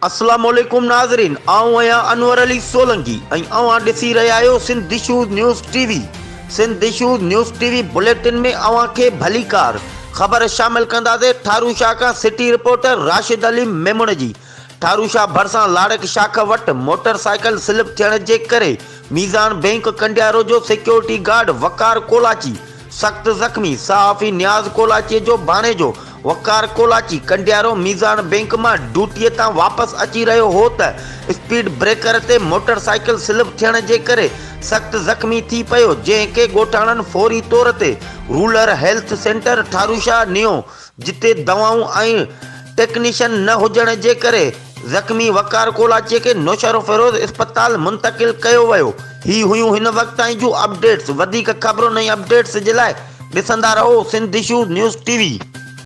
اسلام عليڪم ناظرين آئون آهيان انور علي سولنگي ۽ اوهان ڏسي رهيا آهيو Sindh issues news T V Sindh issues news T V bulletin ۾ اوهان کي ڀليڪار خبر شامل ڪنداسين ٺاروشاه کان سٽي رپورٽر راشد علي ميمڻ جي ٺاروشاه ڀرسان لاڙڪ شاخ وٽ موٽر سائيڪل سلپ ٿيڻ جي ڪري ميزان بئنڪ ڪنڊيارو جو سيڪيورٽي گارڊ وقار ڪولاچي سخت زخمي، صحافي نياز ڪولاچي جو ڀاڻيجو وقار ڪولاچي ڪنڊيارو ميزان بئنڪ مان ڊيوٽي تان واپس اچي رهيو هو ته اسپيڊ بريڪر تي موٽر سائيڪل سلپ ٿيڻ جي ڪري سخت زخمي ٿي پيو جنهن کي ڳوٺاڻن فوري طور تي رولر هيلٿ سينٽر ٺاروشاهه نيو جتي دوائون ۽ ٽيڪنيشن نه هجڻ جي ڪري زخمي وقار ڪولاچي کي نوشهروفيروز اسپتال منتقل ڪيو ويو. هي هيون هن وقت تائين جون اپڊيٽس وڌيڪ خبرن ۽ اپڊيٽس جي لاء ڏسندا رهو Sindh issues news T V.